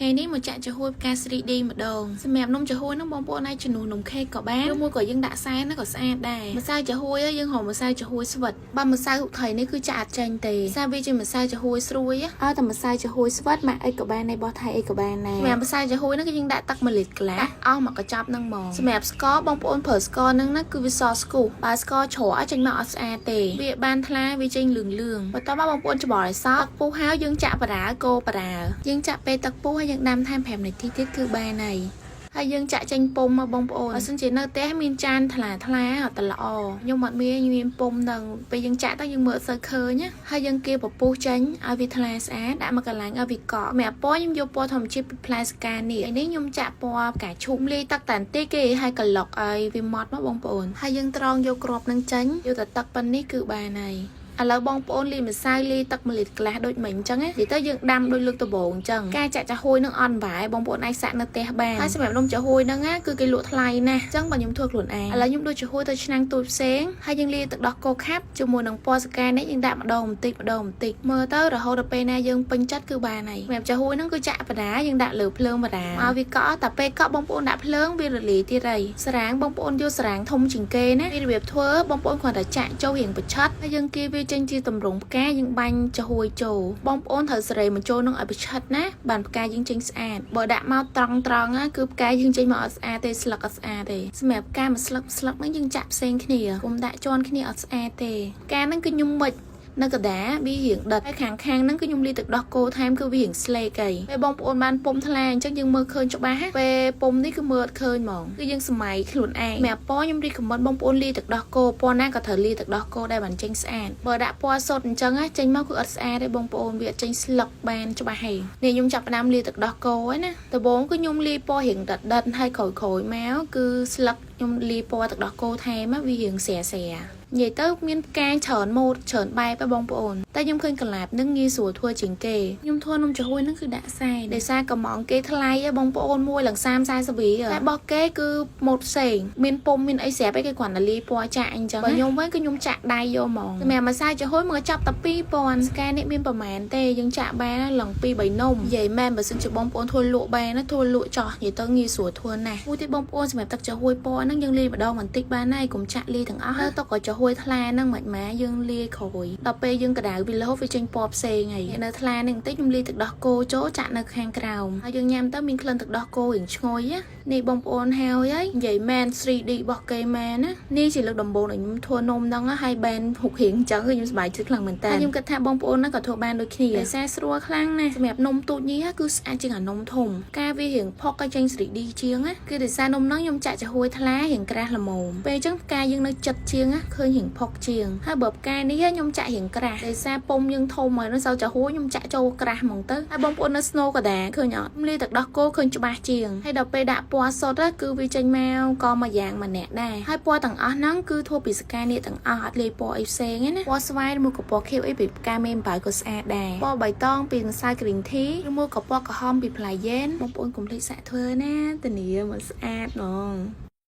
ថ្ងៃនេះមកចាក់ចំហួយផ្កា 3D ម្ដងសម្រាប់នំចំហួយហ្នឹងបងប្អូនអាចជំនួសនំខេកក៏បានឬមួយក៏យើងដាក់សែនហ្នឹងក៏ស្អាតដែរម្សៅចំហួយយើងរកម្សៅចំហួយស្វិតបើម្សៅហុកថៃនេះគឺចាក់អត់ចេញទេសារវាជាម្សៅចំហួយស្រួយឲ្យតែម្សៅចំហួយស្វិតម៉ាក់អីក៏បានដែរបោះថៃអីក៏បានដែរសម្រាប់ម្សៅចំហួយហ្នឹងគឺយើងដាក់ទឹក1លីត្រកន្លះអស់មកកញ្ចប់ហ្នឹងហ្មងសម្រាប់ស្ករបងប្អូនប្រើស្ករហ្នឹងណាគឺវាសស្គុះបើស្ករជ្រក់ចេញមកអត់ស្អាតទេវាបានថ្លាវាចេញលឿងលឿងបន្ទាប់មកបងប្អូនច្បល់ឲ្យសក់ទឹកពុះហើយយើងចាក់បដាកូរបដាយើងចាក់ពេលទឹកពុះហើយយើងដាំថែម5នាទីទៀតគឺបានហើយហើយយើងចាក់ចេញពុំមកបងប្អូនបើសិនជានៅផ្ទះមានចានថ្លាថ្លាអត់តល្អខ្ញុំអត់មានមានពុំនឹងពេលយើងចាក់ទៅយើងមើលអត់សូវឃើញណាហើយយើងគៀបពពុះចេញឲ្យវាថ្លាស្អាតដាក់មកកន្លែងឲ្យវាកក់សម្រាប់ពណ៌ខ្ញុំយកពណ៌ធម្មជាតិពីផ្លែស្កានេះនេះខ្ញុំចាក់ពណ៌ផ្កាឈូកលាយទឹកតែបន្តិចគេហើយកឡុកឲ្យវាម៉ត់មកបងប្អូនហើយយើងត្រងយកគ្រាប់នឹងចេញយកតែទឹកប៉ុណ្នេះគឺបានហើយឥឡូវបងប្អូនលាយម្សៅលាយទឹក1លីត្រកន្លះដូចមិញអញ្ចឹងណានិយាយទៅយើងដាំដូចលើកដំបូងអញ្ចឹងការចាក់ចាហួយនឹងអន់វាយបងប្អូនអាចសាក់នៅផ្ទះបានហើយសម្រាប់នំចាហួយហ្នឹងណាគឺគេលក់ថ្លៃណាស់អញ្ចឹងបើខ្ញុំធ្វើខ្លួនឯងឥឡូវខ្ញុំដូចចាហួយទៅឆ្នាំងទូចផ្សេងហើយយើងលាយទឹកដោះគោខាប់ជាមួយនឹងពណ៌សកានេះយើងដាក់ម្ដងបន្តិចម្ដងបន្តិចមើលទៅរហូតដល់ពេលណាយើងពេញចិត្តគឺបានហើយសម្រាប់ចាហួយហ្នឹងគឺចាក់បដាយើងដាក់លើភ្លើងបដាឲ្យវាកក់តែពេលកក់បងប្អូនដាក់ភ្លើងវារលាយទៀតហើយស្រាងបងប្អូនយកស្រាងធំជាងគេណាពីរបៀបធ្វើបងប្អូនគ្រាន់តែចាក់ចូលរៀងប្រឆិតហើយយើងគៀវាចេញជាតម្រងផ្កាយើងបាញ់ចំហួយចូលបងប្អូនត្រូវសេរីបញ្ចូលនឹងឲ្យប្រឆិតណាបានផ្កាយើងចេញស្អាតបើដាក់មកត្រង់ត្រង់ណាគឺផ្កាយើងចេញមកអត់ស្អាតទេស្លឹកអត់ស្អាតទេសម្រាប់ផ្កាមួយស្លឹកស្លឹកហ្នឹងយើងចាក់ផ្សេងគ្នាកុំដាក់ជន់គ្នាអត់ស្អាតទេផ្កាហ្នឹងគឺខ្ញុំមិចនៅកដាវារៀងដិតហើយខាងខាងហ្នឹងគឺខ្ញុំលាយទឹកដោះគោថែមគឺវារៀងស្លេកអីពេលបងប្អូនបានពុំថ្លាអញ្ចឹងយើងមើលឃើញច្បាស់ពេលពុំនេះគឺមើលអត់ឃើញហ្មងគឺយើងសម័យខ្លួនឯងសម្រាប់ពណ៌ខ្ញុំ recommend បងប្អូនលាយទឹកដោះគោពណ៌ណាក៏ត្រូវលាយទឹកដោះគោដែរបានចេញស្អាតបើដាក់ពណ៌សុទ្ធអញ្ចឹងចេញមកគឺអត់ស្អាតទេបងប្អូនវាអត់ចេញស្លឹកបានច្បាស់ហេនេះខ្ញុំចាប់ផ្ដើមលាយទឹកដោះគោហើយណាដំបូងគឺខ្ញុំលាយពណ៌រៀងដិតដិតហើយក្រោយក្រោយមកគឺស្លឹកខ្ញុំលាយពណ៌ទឹកដោះគោថែមវារៀងស្រាស្រានិយាយទៅមានផ្កាច្រើនម៉ូតច្រើនបែបហ៎បងប្អូនតែខ្ញុំឃើញកលាបនឹងងាយស្រួលធ្វើជាងគេខ្ញុំធ្វើនំចំហួយនឹងគឺដាក់ខ្សែដោយសារកំងគេថ្លៃហ៎បងប្អូនមួយឡើង30 40រៀលតែរបស់គេគឺម៉ូតផ្សេងមានពុំមានអីស្រាប់ឯងគេគ្រាន់តែលាយពណ៌ចាក់អញ្ចឹងបើខ្ញុំវិញគឺខ្ញុំចាក់ដៃយកហ្មងសម្រាប់ម្សៅចំហួយមកចាប់តែ2000ស្កានេះមានប្រហែលទេយើងចាក់បានឡើង2 3នំនិយាយមែនបើសិនជាបងប្អូនធ្វើលក់បានណាធ្វើលក់ចោះនិយាយទៅងាយស្រួលធ្វើណាស់មួយទៀតបងប្អូនសម្រាប់ទឹកចំហួយពណ៌ហ្នឹងយើងលាយម្ដងបន្តិចបានហើយកុំចាក់លាយទាំងអស់ហើយទុកក៏ចំហួយថ្លាហ្នឹងមិនម៉ាយើងលាយក្រោយដល់ពេលយើងក្តៅវាលោវាចេញពណ៌ផ្សេងហើយនៅថ្លាហ្នឹងបន្តិចខ្ញុំលាយទឹកដោះគោចូលចាក់នៅខាងក្រោមហើយយើងញ៉ាំទៅមានក្លិនទឹកដោះគោរៀងឈ្ងុយណានេះបងប្អូនហើយហើយនិយាយមែន 3D របស់គេមែនណានេះជាលើកដំបូងដែលខ្ញុំធ្វើនំហ្នឹងហើយបែនហុករៀងអញ្ចឹងគឺខ្ញុំសប្បាយចិត្តខ្លាំងមែនតើខ្ញុំគិតថាបងប្អូនហ្នឹងក៏ធ្វើបានដូចគ្នាដោយសារស្រួលខ្លាំងណាស់សម្រាប់នំទូចនេះគឺស្អាតជាងអានំធំការវារៀងផុកឲ្យចេញ 3D ជាងណាគឺដោយសារនំហ្នឹងខ្ញុំចាក់ចំហួយថ្លារៀងក្រាស់ល្មមពេលអញ្ចឹងផ្កាយើងនៅចិត្តជាងណាឃើញរៀងផុកជាងហើយបើផ្កានេះខ្ញុំចាក់រៀងក្រាស់ដោយសារពុំយើងធំហើយនៅសល់ចំហួយខ្ញុំចាក់ចូលក្រាស់ហ្មងទៅហើយបងប្អូននៅ snow កដាឃើញអត់លាយទឹកដោះគោឃើញច្បាស់ជាងហើយដល់ពេលដាក់ពណ៌សុទ្ធគឺវាចេញមកក៏មួយយ៉ាងម្នាក់ដែរហើយពណ៌ទាំងអស់ហ្នឹងគឺធ្វើពីស្កានេះទាំងអស់អត់លាយពណ៌អីផ្សេងទេណាពណ៌ស្វាយឬមួយក៏ពណ៌ខៀវអីពីផ្កាមេអំបៅក៏ស្អាតដែរពណ៌បៃតងពីម្សៅ green tea ឬមួយក៏ពណ៌ក្រហមពីផ្លែយ៉ែនបងប្អូនកុំភ្លេចសាកធ្វើណាធានាមកស្អាតហ្មង។